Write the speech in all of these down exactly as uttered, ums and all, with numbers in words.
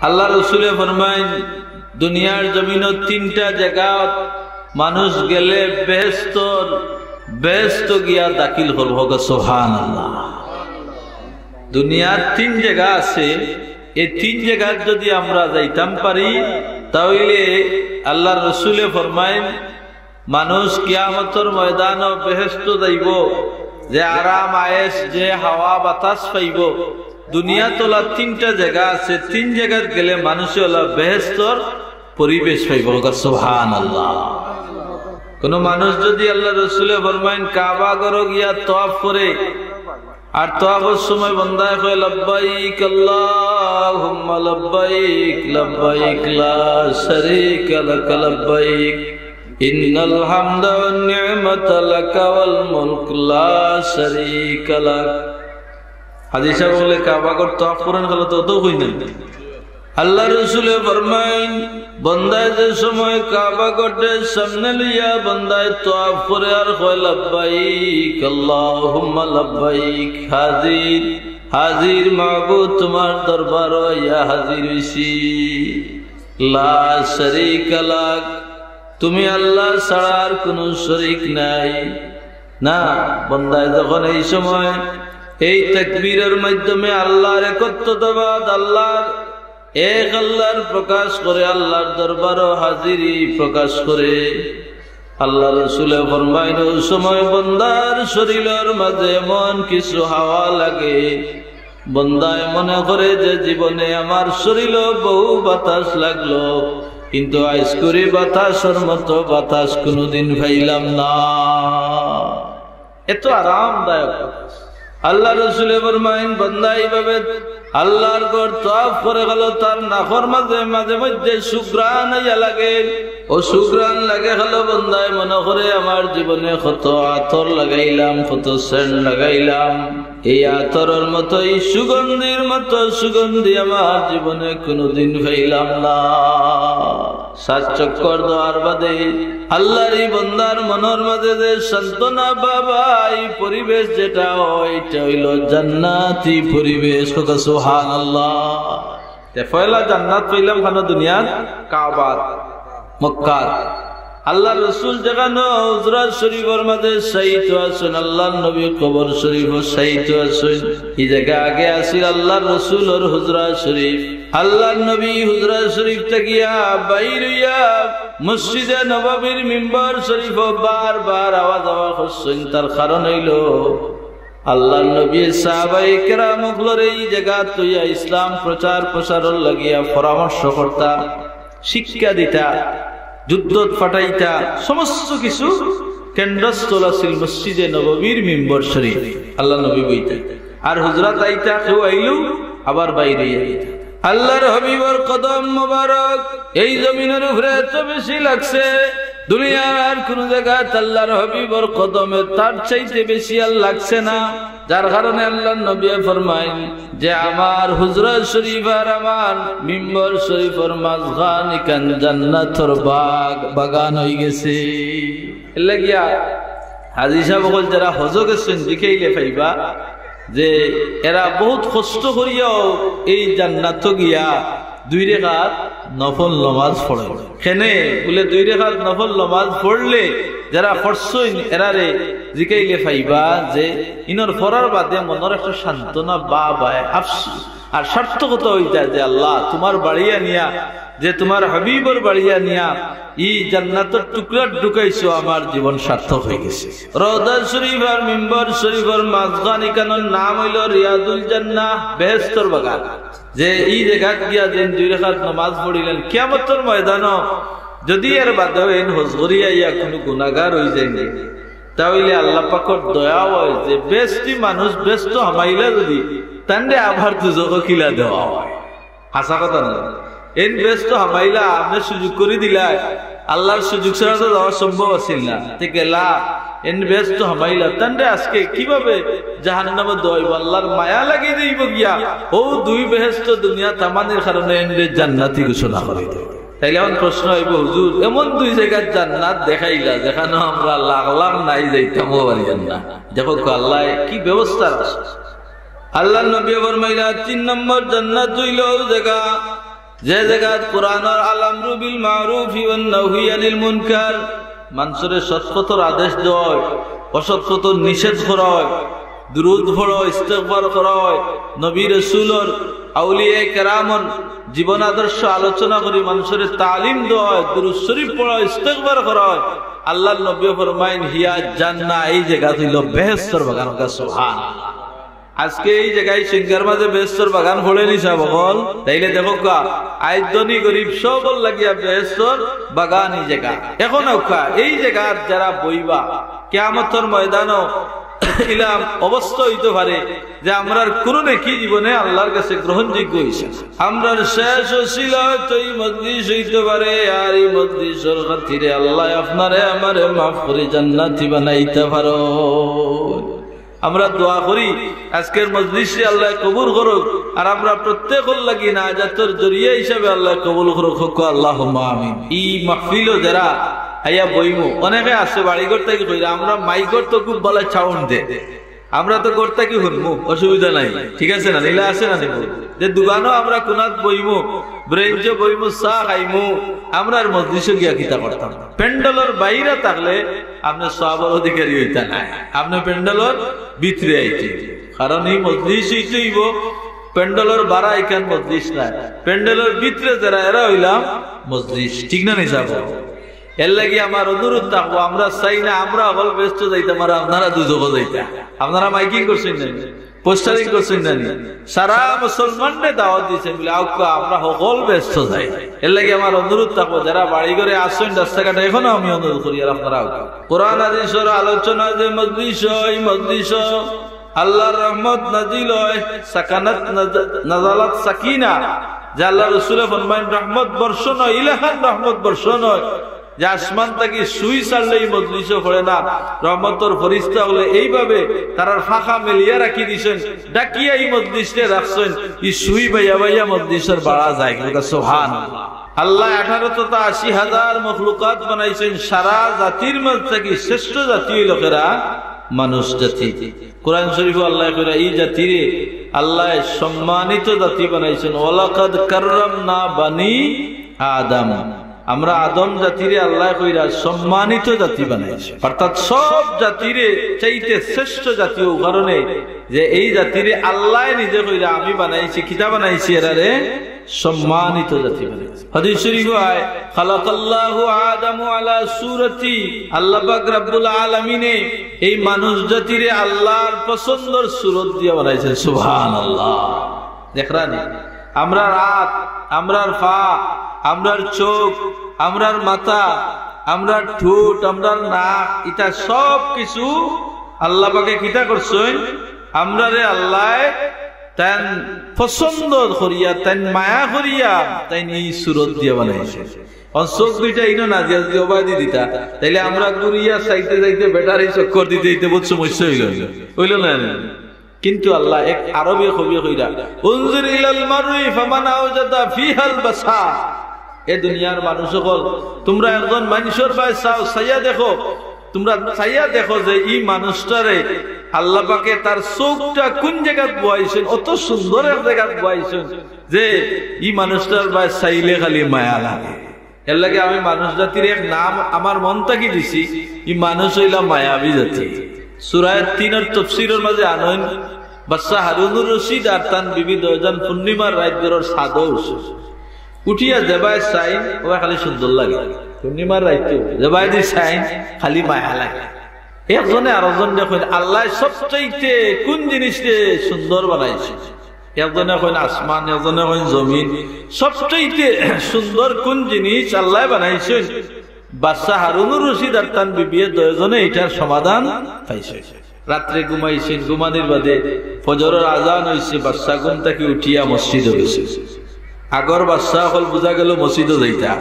আল্লার রসুলে ফরমাইন, দুনিয়ার জমিনো তিনটা জাগাত মানুষ গেলে বেহেস্তর, বেহেস্তো গিয়া দাখিল করবো। সুবহানাল্লাহ। দুনিয়ার তিন জাগা আছে, এই তিন জাগাত যদি আমরা যাইতাম পারি, তাইলে আল্লার রসুলে ফরমাইন, মানুষ কিয়ামতর ময়দানো বেহেস্তো যাইবো, যে আরাম আয়েশ, যে হাওয়া বাতাস পাইবো। দুনিয়াত অলা তিনটা জাগা আছে, তিন জাগাত গেলে মানুষে অলা বেহেস্তর পরিবেশ পাইবো। সুবহানাল্লাহ। কোনো মানুষ যদি, আল্লার রসুলে ফরমাইন, কাবা ঘরো গিয়া তওয়াফ করে, আর তওয়াফর সময় বন্দায় কয়, "লাব্বাইক আল্লাহুম্মা লাব্বাইক, লাব্বাইক লা শারীকা লাকা লাব্বাইক, ইন্নাল হামদা ওয়ান নি'মাতা লাকা ওয়াল মুলক লা শারীকা লাক।" হাজী সাব অকলে কাবা ঘর তওয়াফ করইন, খালি তো অত কইন না। আল্লার রসুলে ফরমাইন, বন্দায় যে সময় কাবা ঘররে সামনে লইয়া বন্দায় তওয়াফ করে আর কয়, "লাব্বাইক আল্লাহুম্মা লাব্বাইক, হাজির, হাজির মাবুদ, তুমার দরবারো আইয়া হাজির অইছি। লা শারীকা লাক, তুমি আল্লা ছাড়া আর কুনু শরীক নাই।" না, বন্দায় যখন এই সময় এই তাকবীরর মাধ্যমে আল্লার একত্বতাবাদ, আল্লার এক আল্লার প্রকাশ করে, আল্লার দরবারো হাজিরি প্রকাশ করে, আল্লার রসুলে ফরমাইন, অউ সময় বন্দার শরীলর মাঝে এমন কিছু হাওয়া লাগে, বন্দায় মনে করে যে জীবনে আমার শরীলো বহু বাতাস লাগলো, কিন্তু আইজকুরি বাতাসর মতো বাতাস কুনুদিন পাইলাম না। এত আরামদায়ক বাতাস। আল্লার রসুলে ফরমাইন, বন্দা এইভাবে আল্লার ঘর তওয়াফ করে গেল, তার নাকর মাঝে মাঝে মধ্যে সুঘ্রাণ আইয়া লাগে। অউ সুঘ্রাণ লাগে গেল, বন্দায় মনে করে, আমার জীবনে কত আতর লাগাইলাম, কত সেন্ট লাগাইলাম, এই আতরর মতো, এই সুগন্ধির মতো সুগন্ধি আমার জীবনে কুনুদিন পাইলাম না। সাত চক্কর দেওয়ার বাদে আল্লার ই বন্দার মনর মাঝে যে সান্ত্বনা, বাবা, এই পরিবেশ যেটা অয়, ইটা অইলো জান্নাতি পরিবেশ। কউক্কা সুবহানাল্লাহ। তে পয়লা জান্নাত পাইলাম কানো? দুনিয়ার কাবাত, মক্কাত। আল্লার রসুল যেখানো হুজরা শরীফর মাঝে শায়িত আছইন, আল্লার নবী কবর শরীফো শায়িত আছইন, ই জাগা আগে আছিল আল্লার রসুলর হুজরা শরীফ। আল্লার নবী হুজরা শরীফ থাকিয়া বাইর অইয়া মসজিদে নববীর মিম্বর শরীফো বারবার আওয়া যাওয়া করছইন। তার কারণ অইলো, আল্লার নবীয়ে সাহাবায়ে কেরাম অকলরে ই জাগাত থইয়া ইসলাম প্রচার প্রসারর লাগিয়া পরামর্শ করতা, শিক্ষা দিতা, যুদ্ধত পাঠাইতা, সমস্ত কিছু কেন্দ্রস্থল আছিল মসজিদে নববীর মিম্বর শরীফ। আল্লার নবী বইতা, আর হুজরাত আইতা, কেউ আইলেউ আবার বাইর অইয়া যাইতা। আল্লার হাবিবর কদম মোবারক এই জমিনর উপরে এত বেশি লাগছে, দুনিয়ার আর কুনু জাগাত আল্লার হাবিবর কদমে তার চাইতে বেশি আর লাগছে না। যার কারণে আল্লার নবীয়ে ফরমাইন যে, আমার হুজরা শরীফ আর আমার মিম্বর শরীফর মাঝখান ইখান জান্নাতর বাগ, বাগান অইগেছে। এরলাগিয়া হাজী সাব অকল যেরা হজো গেছইন, জিকাইলে পাইবা যে এরা বহুত কষ্ট করিয়াও এই জান্নাতো গিয়া দুই রেকাত নফল নমাজ পড়ে। কেনে বুলে, দুই রেকাত নফল নমাজ পড়লে, যেরা পড়ছইন এরারে জিকাইলে পাইবা যে ইনর পড়ার বাদে মনর একটা সান্ত্বনা বা বায় আফসোস আর সার্থকতা অইযায় যে, আল্লাহ, তুমার বাড়ি আনিয়া, যে তুমার হাবিবর বাড়ি আনিয়া ই জান্নাতর টুকরাত ঢুকাইছো, আমার জীবন সার্থক অইগেছে। রওজা শরীফ আর মিম্বর শরীফর মাঝখান ইখানর নাম অইলো রিয়াজুল জান্নাহ, বেহেস্তর বাগান। যে ই জাগাত গিয়া যেইন দুই রেকাত নমাজ পড়িলেন, কিয়ামতর ময়দানো যুদি এর বাদেও এইন হজ করিয়া আইয়া কুনু গুনাগার অইযাইন, তা অইলে আল্লাহ পাকর দয়া অয় যে বেহেস্তি মানুষ বেহেস্তো হামাইলা যুদি, তানরে আবার দুজখো কিলা দেওয়া অয়। হাছা কথা না? এইন বেহেস্তো হামাইলা, আপনে সুযোগ করি দিলায়, আল্লার সুযোগ ছাড়া তো যাওয়া সম্ভব আছিল না। তে গেলা, এইন বেহেস্তো হামাইলা, তানরে আজকে কিভাবে জাহান্নামো দেওয়া অইবো? আল্লার মায়া লাগি যাইবো গিয়া, অউ দুই বেহেস্তো দুনিয়াত হামানির কারণে এইনরে জান্নাতি ঘোষণা করি দেয়। তাইলে অখন প্রশ্ন অইবো, হুজুর, এমন দুই জাগাত জান্নাত দেখাইলা যেখানো আমরা লাখ লাখ নায় যাইতামও পারি না। দেখো আল্লায় কি ব্যবস্থা রাখছে। আল্লার নবীয়ে ফরমাইলা, তিন নম্বর জান্নাত অইলো অউ জাগা, যে জাগাত কোরআনর আল আমরু বিল মারুফি ওয়ান নাহি আনিল মুনকার, মানষরে সৎ পথর আদেশ দেওয়া অয়, অসৎ পথর নিষেধ করা অয়, দুরুদ পড়া অয়, ইস্তেগফার করা অয়, নবী রসুলর, আউলিয়ায়ে কেরামর জীবন আদর্শ আলোচনা করি মানষরে তালিম দেওয়া অয়, দুরুদ শরীফ পড়া অয়, ইস্তেগফার করা অয়, আল্লাহর নবী ফরমাইন, "হিয়া জান্নাহ, এই জাগাত অইলো বেহেশতর বাগান।" সুবহানাল্লাহ। আজকে এই জাগায় সিঙ্গার মাঝে বেহেশতর বাগান পড়েনি সাব অকল? তাইলে দেখউক্কা, আইজ ধনী গরিব সবর লাগিয়া বেহেশতর বাগান এই জাগা। এখন অউক্কা, এই জাগাত যারা বইবা, কিয়ামতর ময়দানো ইলাম অবস্থা অইতো পারে যে আমরার কুনু নেকি জীবনে আল্লাহর কাছে গ্রহণযোগ্য অইছে না। আমরার শেষ ওসিলা অইতো ই মজলিস অইতো পারে, আর ই মজলিসর খাতিরে আল্লায় আপনারে আমারে মাফ করি জান্নাতি বানাইতা পারো। আমরা দোয়া করি, আজকের মজলিসরে আল্লায় কবুল করউক, আর আমরা প্রত্যেকর লাগি নাজাতর জরিয়া হিসাবে আল্লায় কবুল করউক, কউক্কা আল্লাহুম্মা আমিন। ই মাহফিলো যারা আইয়া বইমু, অনেকে আছে বাড়িঘর থাকি কইরা, "আমরা মাইকর তো খুব ভালা sound দে, আমরা তো ঘর থাকি হুনমু, অসুবিধা নাই।" ঠিক আছে না? ইলা আছে না নি? যে দোকানো আমরা কুনাত বইমু, বেঞ্চো বইমু, চা খাইমু, আমরার মজলিসো গিয়া কিতা করতাম? প্যান্ডেলর বাইরে থাকলে আপনে সওয়াবর অধিকারী অইতা নায়, আপনে প্যান্ডেলর ভিতরে আইতে অইবো। কারণ ই মজলিস অইতে অইবো, প্যান্ডেলর বারা ইখান মজলিস নায়, প্যান্ডেলর ভিতরে যারা এরা অইলাম মজলিস, ঠিক না নি সাব? এর লাগি আমার অনুরোধ থাকবো, আমরা চাই না আমরা অকল বেহেস্তো যাইতাম আর আপনারা দুজখো যাইতা। আপনারা মাইকিং করছইন না নি? পোস্টারিং করছইন না নি? সারা মুসলমানরে দাওয়াত দিছইন বুলে, "আউক্কা, আমরা হকল বেহেস্তো যাই।" এর লাগি আমার অনুরোধ থাকবো, যারা বাড়ি ঘরে আছইন, রাস্তাঘাটে, এখনো আমি অনুরোধ করি, আর আপনারা আউক্কা। কোরআন হাদিসর আলোচনা যে মজলিস অয়, ই মজলিস আল্লাহর রহমত নাজিল অয়, সাকানাত নাজ-, নাজালাত সাকিনা, যে আল্লাহর রসুলে ফরমাইন, রহমত বর্ষণ অয়, ইলাহান রহমত বর্ষণ অয়, যে আসমান থাকি সুই ছাড়লে ই মজলিসো পড়ে না, রহমতর ফিরিস্তা অকলে এইভাবে তারার ফাঁকা মেলিয়া রাখি দিছইন, ডাকিয়া ই মজলিসরে রাখছইন, ই সুই বাইয়া বাইয়া মজলিসর বাড়া যায়। সুবহানাল্লাহ। আল্লায় আঠারো তথা আশি হাজার মখলুকাত বানাইছইন, সারা জাতির মাঝ থাকি শ্রেষ্ঠ জাতি অইলো কেরা? মানুষ জাতি। কোরআন শরীফো আল্লায় কইরা ই জাতিরে আল্লায় সম্মানিত জাতি বানাইছইন, "ওয়ালাকাদ কাররামনা বানি আদম।" আমরা আদম জাতিরে আল্লায় কইরা সম্মানিত জাতি বানাইছইন, অর্থাৎ সব জাতিরে চাইতে শ্রেষ্ঠ জাতি। অউ কারণে যে এই জাতিরে আল্লায় নিজে কইরা, "আমি বানাইছি।" কিতা বানাইছি? এরারে সম্মানিত জাতি বানাইছি। হাদিস শরীফো আয়, "খালাকাল্লাহু আদম আলা সুরতি।" আল্লাহ পাক রব্বুল আলামিনে এই মানুষ জাতিরে আল্লাহর পছন্দর সুরত দিয়া বানাইছইন। সুবহানাল্লাহ। দেখরা নি? আমরার আত, আমরার পা, আমরার চউখ, আমরার মাথা, আমরার ঠুট, আমরার নাক, ইতা সব কিছু আল্লাহ পাকে কিতা করছইন? আমরারে আল্লায় তাইন পছন্দ করিয়া, তাইন মায়া করিয়া, তাইন ই সুরত দিয়া বানাইছইন। অউ চউখ দুইটা ইনো না দিয়া যদি অবায়দি দিতা, তাইলে আমরা ঘুরিয়া চাইতে চাইতে ব্যাটারি চক্কর দিতে দিতে বউত সমস্যা অইলো, অইলো না? কিন্তু আল্লায় এক আরবি কবিয়ে কইরা, "উনজুর ইলাল মারই ফামান আওজাদা ফিহাল বাসার।" এ দুনিয়ার মানুষ অকল, তুমরা একজন মানষর বায় চাও, চাইয়া দেখো, তুমরা চাইয়া দেখো যে ই মানুষটারে আল্লাহ পাকে তার চউখটা কুন জাগাত বওয়াইছইন, অত সুন্দর এক জাগাত বওয়াইছইন যে ই মানুষটার বায় চাইলে খালি মায়া লাগে। এর লাগি আমি মানুষ জাতির এক নাম আমার মন থাকি দিছি, ই মানুষ অইলা মায়াবী জাতি। সূরা তিনর তফসিরর মাঝে আনইন, বাদশা হারুনুর রশিদ আর তান বিবি দুইজন পূর্ণিমার রাইত ঘরর ছাদো উঠছইন। উঠিয়া যেবায় চাইন, অবায় খালি সুন্দর লাগে। পূর্ণিমার রাইতো যেবায়দি চাইন, খালি মায়া লাগে। একজনে আরকজনরে কইন, "আল্লায় সবচাইতে কুন জিনিসরে সুন্দর বানাইছে?" একজনে কইন আসমান, একজনে কইন জমিন। সবচাইতে সুন্দর কুন জিনিস আল্লায় বানাইছইন? বাদশা হারুনুর রশিদ আর তান বিবিয়ে দুইজনে ইটার সমাধান পাইছইন। রাত্রে ঘুমাইছইন, ঘুমানির বাদে ফজরর আজান অইছে, বাদশা ঘুম থাকি উঠিয়া মসজিদো গেছইন। আগর বাদশা অকল বুঝা গেল মসজিদো যাইতা,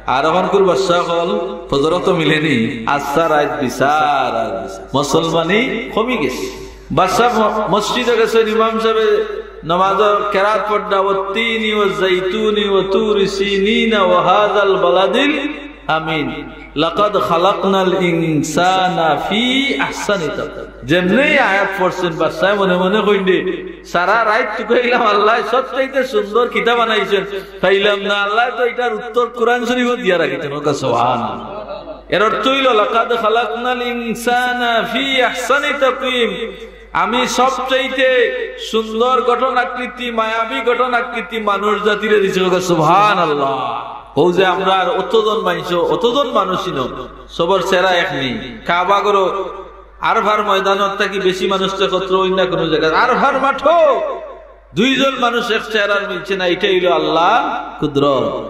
আর অখনকুর বাদশা অকল ফজরো তো মিলেনি, আস্তা রাইত বিচার আর বিচার। মুসলমানি কমি গেছে। বাদশা ম-, মসজিদো গেছইন, ইমাম সাবে নমাজর কেরাত পড়রা, "ওয়াত্তিনি ওয়াজ্জাইতুনি ওয়াতুরি সিনিনা ওয়াহাযাল বালাদিল আমিন। লাকাদ খালাকনাল ইনসানা ফি আহসানি তাকওয়িম। যেমনে আয়াত পড়ছইন, বাদশায় মনে মনে কইন দে, "সারা রাইত তুকাইলাম আল্লায়, সবচাইতে সুন্দর কিতা বানাইছইন, পাইলাম না।" আল্লায় তো ইটার উত্তর কোরআন শরীফো দিয়া রাখিছইন। ওকে সুবহানাল্লাহ। এর অর্থ অইলো, "লাকাদ খালাকনাল ইনসানা ফি আহসানি তাকওয়িম।" আমি সবচাইতে সুন্দর গঠন আকৃতি, মায়াবী গঠন আকৃতি মানুষ জাতিরে দিছি। ওকে সুবহানাল্লাহ। অউ যে আমরার অতজন মানষো, অতজন মানুষই নু, সবর চেহারা এক নি। কাবা ঘরো আরফার ময়দানত থাকি বেশি মানুষ তো একত্র অইন না কুনু জাগাত। আরফার মাঠো দুইজন মানুষ এক চেহারার মিলছে না, ইটা অইলো আল্লার কুদরত।